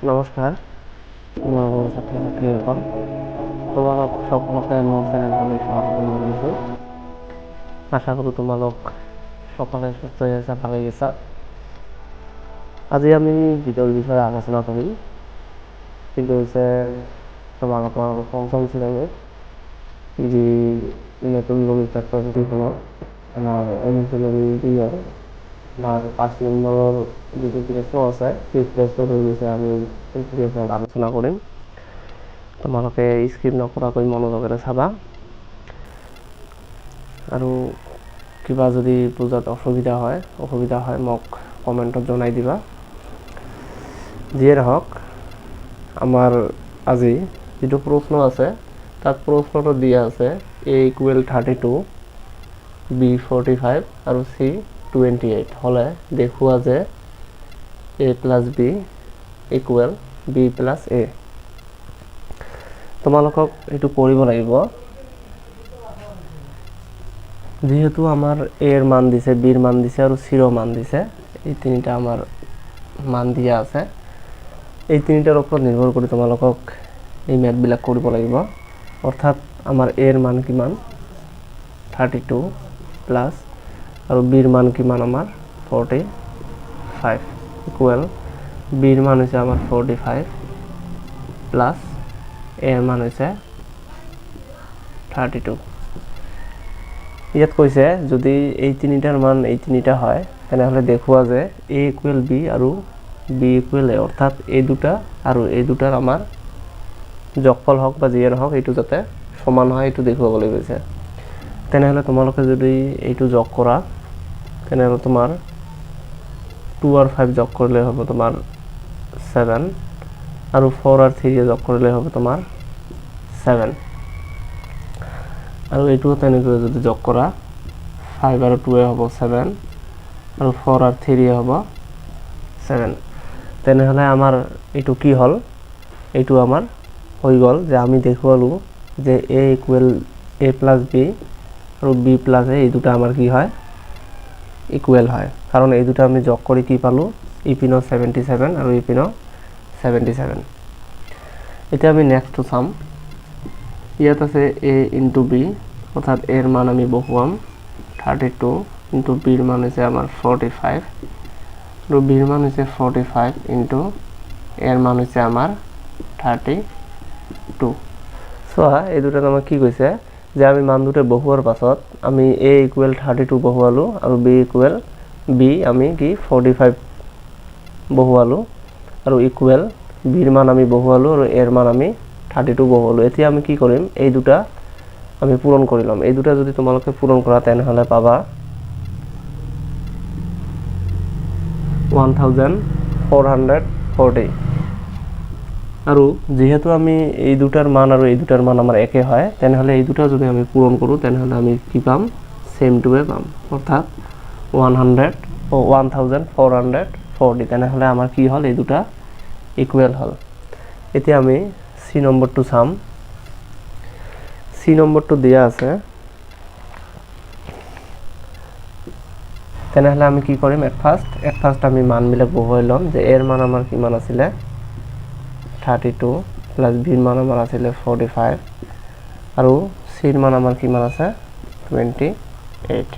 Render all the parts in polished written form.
নমস্কাৰ মোৰ ছাত্ৰ ছাত্ৰীসকল, তোমালোক সকলোকে মোৰ চেনেললৈ স্বাগতম জনাইছোঁ। আশা কৰোঁ তোমালোক সকলোৱে সুস্থ হৈ আছা, ভালে আছা। আজি আমি গীতৰ বিষয়ে আলোচনা কৰিম, কিন্তু হৈছে তোমালোকৰ পঞ্চম শ্ৰেণীৰ যি নতুন গণিত পাঠ্যপুথিখনত আমাৰ অনুশীলনী 2ৰ আমাৰ 5 নম্বৰৰ যিটো প্ৰশ্ন আছে, সেই প্ৰশ্নটোৰ বিষয়ে আমি এই ভিডিঅ'খনত আলোচনা কৰিম। তোমালোকে স্কিপ নকৰাকৈ মনোযোগেৰে চাবা আৰু কিবা যদি বুজাত অসুবিধা হয়, মোক কমেণ্টত জনাই দিবা। যিয়ে নহওক, আমাৰ আজি যিটো প্ৰশ্ন আছে, তাত প্ৰশ্নটো দিয়া আছে A equal 32, B 45 আৰু চি 28 হ'লে দেখুওৱা যে A plus B equal B plus A। তোমালোকক এইটো কৰিব লাগিব। যিহেতু আমাৰ এৰ মান দিছে, বিৰ মান দিছে আৰু চিৰ মান দিছে, এই তিনিটা আমাৰ মান দিয়া আছে। এই তিনিটাৰ ওপৰত নিৰ্ভৰ কৰি তোমালোকক এই মেথবিলাক কৰিব লাগিব। অৰ্থাৎ আমাৰ এৰ মান কিমান? 32 প্লাছ আৰু বিৰ মান কিমান আমাৰ? 45। ইকুৱেল বিৰ মান হৈছে আমাৰ 45 প্লাছ এৰ মান হৈছে 32। ইয়াত কৈছে, যদি এই তিনিটাৰ মান এই তিনিটা হয়, তেনেহ'লে দেখুওৱা যে এ ইকুৱেল বি আৰু বি ইকুৱেল এ, অৰ্থাৎ এই দুটা আৰু এই দুটাৰ আমাৰ যোগফল হওক বা যিয়ে নহওক, এইটো যাতে সমান হয়, এইটো দেখুৱাবলৈ কৈছে। তেনেহ'লে তোমালোকে যদি এইটো যোগ কৰা, তেনেহ'লে তোমাৰ টু আৰু ফাইভ যোগ কৰিলে হ'ব তোমাৰ ছেভেন আৰু ফ'ৰ আৰু থ্ৰী যোগ কৰিলে হ'ব তোমাৰ ছেভেন। আৰু এইটোও তেনেকৈ যদি যোগ কৰা, ফাইভ আৰু টুৱে হ'ব ছেভেন আৰু ফ'ৰ আৰু থ্ৰীয়ে হ'ব ছেভেন। তেনেহ'লে আমাৰ এইটো কি হ'ল? এইটো আমাৰ হৈ গ'ল যে আমি দেখুৱালোঁ যে A equal A plus B আৰু বি প্লাছ এ, এই দুটা আমাৰ কি হয়? ইকুৱেল হয়। কাৰণ এই দুটা আমি যোগ কৰি কি পালোঁ? ইপিনো 77 আৰু ইপিনো 77। এতিয়া আমি নেক্সটটো চাম। ইয়াত আছে এ ইনটু বি, অৰ্থাৎ এৰ মান আমি বহুৱাম 32 ইনটু বিৰ মান হৈছে আমাৰ 45 আৰু বিৰ মান হৈছে 45 ইনটু এৰ মান হৈছে আমাৰ 32। চোৱা, এই দুটাত আমাক কি কৈছে যে আমি মান দুটা বহুৱাৰ পাছত আমি এ ইকুৱেল 32 বহুৱালোঁ আৰু বি ইকুৱেল বি আমি কি 45 বহুৱালোঁ আৰু ইকুৱেল বিৰ মান আমি বহুৱালোঁ আৰু এৰ মান আমি 32 বহুৱালোঁ। এতিয়া আমি কি কৰিম? এই দুটা আমি পূৰণ কৰি ল'ম। এই দুটা যদি তোমালোকে পূৰণ কৰা, তেনেহ'লে পাবা 1440। আৰু যিহেতু আমি এই দুটাৰ মান আৰু এই দুটাৰ মান আমাৰ একে হয়, তেনেহ'লে এই দুটা যদি আমি পূৰণ কৰোঁ, তেনেহ'লে আমি কি পাম? ছেমটোৱে পাম, অৰ্থাৎ 1440। তেনেহ'লে আমাৰ কি হ'ল? এই দুটা ইকুৱেল হ'ল। এতিয়া আমি চি নম্বৰটো চাম। চি নম্বৰটো দিয়া আছে। তেনেহ'লে আমি কি কৰিম? এট ফাৰ্ষ্ট আমি মানবিলাক বহুৱাই ল'ম যে এৰ মান আমাৰ কিমান আছিলে? 32। প্লাছ বিৰ মান আমাৰ আছিলে 45 আৰু চিৰ মান আমাৰ কিমান আছে? 28।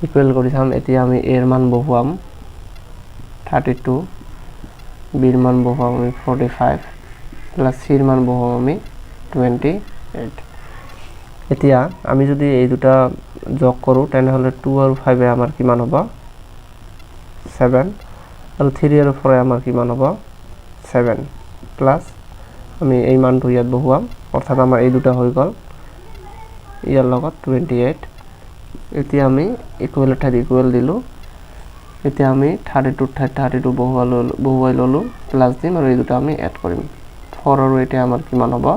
ইকুৱেল কৰি চাম। এতিয়া আমি এৰ মান বহুৱাম 32, বিৰ মান বহুৱাম আমি 45, প্লাছ চিৰ মান বহুৱাম আমি 28। এতিয়া আমি যদি এই দুটা যোগ কৰোঁ, তেনেহ'লে টু আৰু ফাইভে আমাৰ কিমান হ'ব? ছেভেন। আৰু থ্ৰী আৰু ফ'ৰে আমাৰ কিমান হ'ব? ছেভেন। প্লাছ আমি এই মানটো ইয়াত বহুৱাম, অৰ্থাৎ আমাৰ এই দুটা হৈ গ'ল ইয়াৰ লগত 28। এতিয়া আমি ইকুৱেলৰ ঠাইত ইকুৱেল দিলোঁ। এতিয়া আমি 32ৰ ঠাইত 32 বহুৱাই ল'লোঁ, প্লাছ দিম আৰু এই দুটা আমি এড কৰিম। ফ'ৰ আৰু এতিয়া আমাৰ কিমান হ'ব?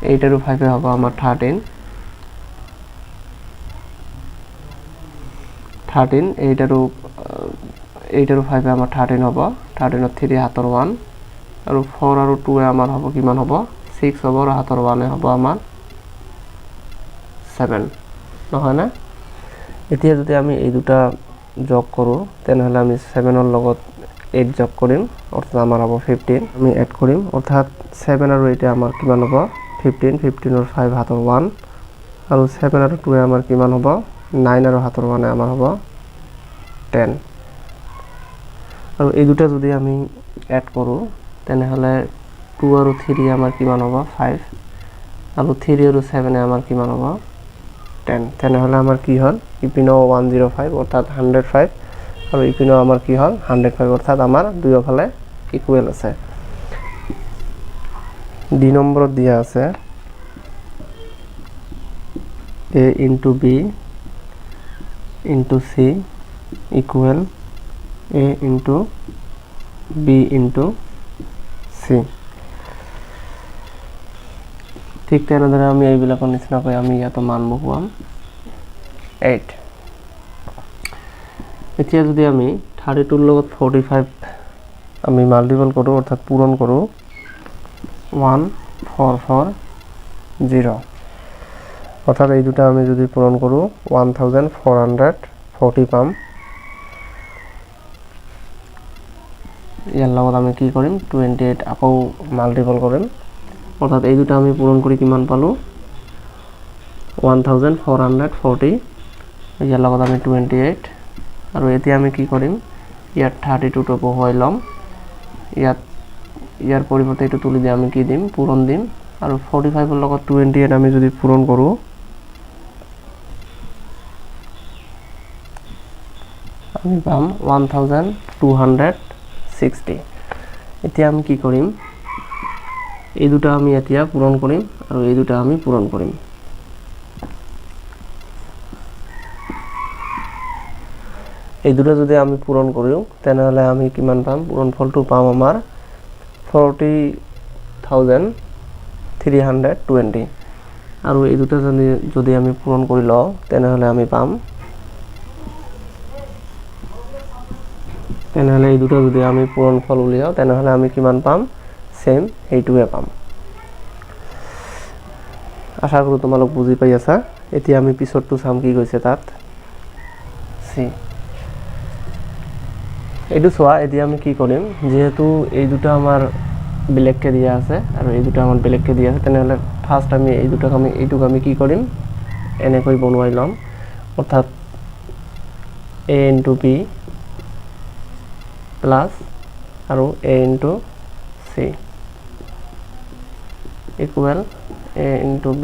এইট আৰু ফাইভে হ'ব আমাৰ 13। 13, এইট আৰু ফাইভে আমাৰ 13 হ'ব। 13ত থ্ৰী, হাতৰ ওৱান। আৰু ফ'ৰ আৰু টুৱে আমাৰ হ'ব কিমান হ'ব? ছিক্স হ'ব আৰু হাতৰ ওৱানে হ'ব আমাৰ ছেভেন, নহয়নে? এতিয়া যদি আমি এই দুটা যোগ কৰোঁ, তেনেহ'লে আমি ছেভেনৰ লগত এইট যোগ কৰিম, অৰ্থাৎ আমাৰ হ'ব 15। আমি এড কৰিম, অৰ্থাৎ 7 আৰু 8 আমাৰ কিমান হ'ব 15, 15ৰ 5 হাতৰ 1, আৰু 7 আৰু 2 আমাৰ কিমান হ'ব 9 আৰু হাতৰ 1 আমাৰ হ'ব 10। আৰু এই দুটা যদি আমি এড কৰোঁ তেনেহ'লে 2 আৰু 3 আমাৰ কিমান হ'ব 5, আৰু 3 আৰু 7 আমাৰ কিমান হ'ব 10। তেনেহ'লে আমাৰ কি হ'ল, ইপিনেও 105 অৰ্থাৎ 105, আৰু ইপিনেও আমাৰ কি হ'ল 105, অৰ্থাৎ আমাৰ দুয়োফালে ইকুৱেল আছে। ডি নম্বৰত দিয়া আছে A into B into C equal A into B into C। ঠিক তেনেদৰে আমি এইবিলাকৰ নিচিনাকৈ আমি ইয়াতো মান বহুৱাম 8। এতিয়া যদি আমি 32ৰ লগত 45 আমি মাল্টিপল কৰোঁ, অৰ্থাৎ পূৰণ কৰোঁ 1440, অৰ্থাৎ এই দুটা আমি যদি পূৰণ কৰোঁ 1440 পাম। ইয়াৰ লগত আমি কি কৰিম 28 আকৌ মাল্টিপল কৰিম, অৰ্থাৎ এই দুটা আমি পূৰণ কৰি কিমান পালোঁ 1440, ইয়াৰ লগত আমি 28। আৰু এতিয়া আমি কি কৰিম, ইয়াত 32টো বহুৱাই ল'ম, ইয়াত ইয়াৰ পৰিৱৰ্তে এইটো তুলি দি আমি কি দিম পূৰণ দিম, আৰু 45ৰ লগত 28 আমি যদি পূৰণ কৰোঁ আমি পাম 1260। এতিয়া আমি কি কৰিম, এই দুটা আমি এতিয়া পূৰণ কৰিম আৰু এই দুটা আমি পূৰণ কৰিম। এই দুটা যদি আমি পূৰণ কৰোঁ তেনেহ'লে আমি কিমান পাম, পূৰণফলটো পাম আমাৰ 40,320। আৰু এই দুটা যদি আমি পূৰণ কৰি লওঁ তেনেহ'লে আমি পাম, তেনেহ'লে এই দুটা যদি আমি পূৰণফল উলিয়াওঁ তেনেহ'লে আমি কিমান পাম, সেম সেইটোৱে পাম। আশা কৰোঁ তোমালোক বুজি পাই আছা। এতিয়া আমি পিছৰটো চাম কি কৈছে তাত চি। এইটো চোৱা, এতিয়া আমি কি কৰিম, যিহেতু এই দুটা আমাৰ বেলেগকৈ দিয়া আছে আৰু এই দুটা আমাৰ বেলেগকৈ দিয়া আছে, তেনেহ'লে ফাৰ্ষ্ট আমি এই দুটাক আমি এইটোক আমি কি কৰিম এনেকৈ বনোৱাই ল'ম, অৰ্থাৎ এ ইনটু বি প্লাছ আৰু A into C equal A into B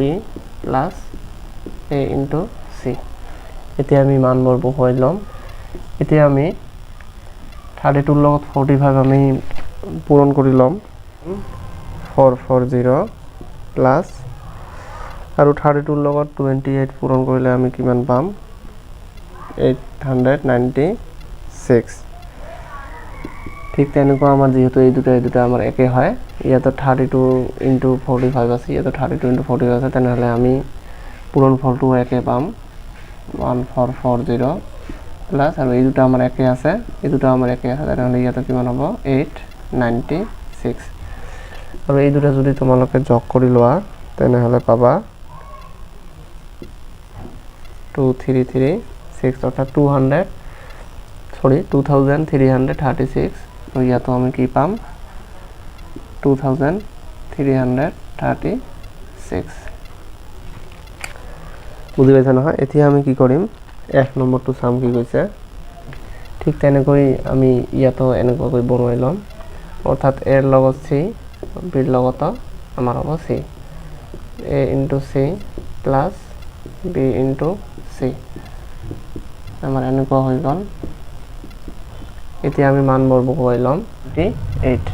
plus A into C. এতিয়া আমি মানবোৰ বহুৱাই ল'ম। এতিয়া আমি 32ৰ লগত 45 আমি পূৰণ কৰি ল'ম, 440 প্লাছ আৰু 32ৰ লগত 28 পূৰণ কৰিলে আমি কিমান পাম 896। ঠিক তেনেকুৱা আমাৰ যিহেতু এই দুটা আমাৰ একে হয়, ইয়াতো 32 ইনটু 45 আছে, ইয়াতো 32 ইনটু 45 আছে, তেনেহ'লে আমি পূৰণফলটো একে পাম 1440 প্লাছ আৰু এই দুটা আমাৰ একে আছে, এই দুটা আমাৰ একে আছে, তেনেহ'লে ইয়াতে কিমান হ'ব 896। আৰু এই দুটা যদি তোমালোকে যোগ কৰি লোৱা তেনেহ'লে পাবা 2336, অৰ্থাৎ 2336। আৰু ইয়াতো আমি কি পাম 2336। বুজি পাইছা নহয়? এতিয়া আমি কি কৰিম, এক নম্বৰটো চাম কি কৈছে। ঠিক তেনেকৈ আমি ইয়াতো এনেকুৱাকৈ বনোৱাই ল'ম, অৰ্থাৎ এৰ লগত চি, বিৰ লগত আমাৰ হ'ব C, A into C plus B into C, আমাৰ এনেকুৱা হৈ গ'ল। এতিয়া আমি মানবোৰ বহুৱাই ল'ম 8।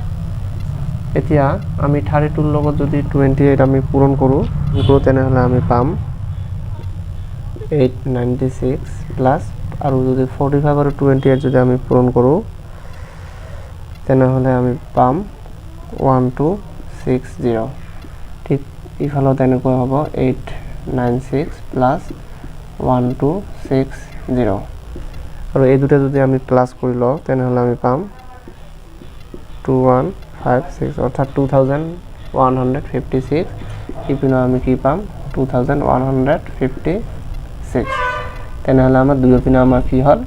এতিয়া আমি 32ৰ লগত যদি 28 আমি পূৰণ কৰোঁ তেনেহ'লে আমি পাম 896 প্লাছ আৰু যদি 45 আৰু 28 যদি আমি পূৰণ কৰোঁ তেনেহ'লে আমি পাম 1260। ঠিক ইফালেও তেনেকুৱা হ'ব 896 প্লাছ 1260। আৰু এই দুটা যদি আমি প্লাছ কৰি লওঁ তেনেহ'লে আমি পাম 2156, অৰ্থাৎ 2156। ইপিনে আমি কি পাম 2156। তেনেহ'লে আমাৰ দুয়োপিনে আমাৰ কি হ'ল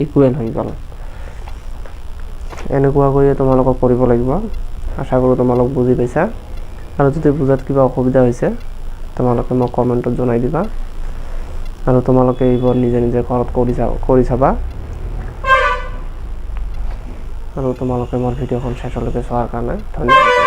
ইকুৱেল হৈ গ'ল। এনেকুৱাকৈয়ে তোমালোকক কৰিব লাগিব। আশা কৰোঁ তোমালোক বুজি পাইছা। আৰু যদি বুজাত কিবা অসুবিধা হৈছে, তোমালোকে মোক কমেণ্টত জনাই দিবা। আৰু তোমালোকে এইবোৰ নিজে নিজে ঘৰত কৰি চাবা। আৰু তোমালোকে মোৰ ভিডিঅ'খন শেষলৈকে চোৱাৰ কাৰণে ধন্যবাদ।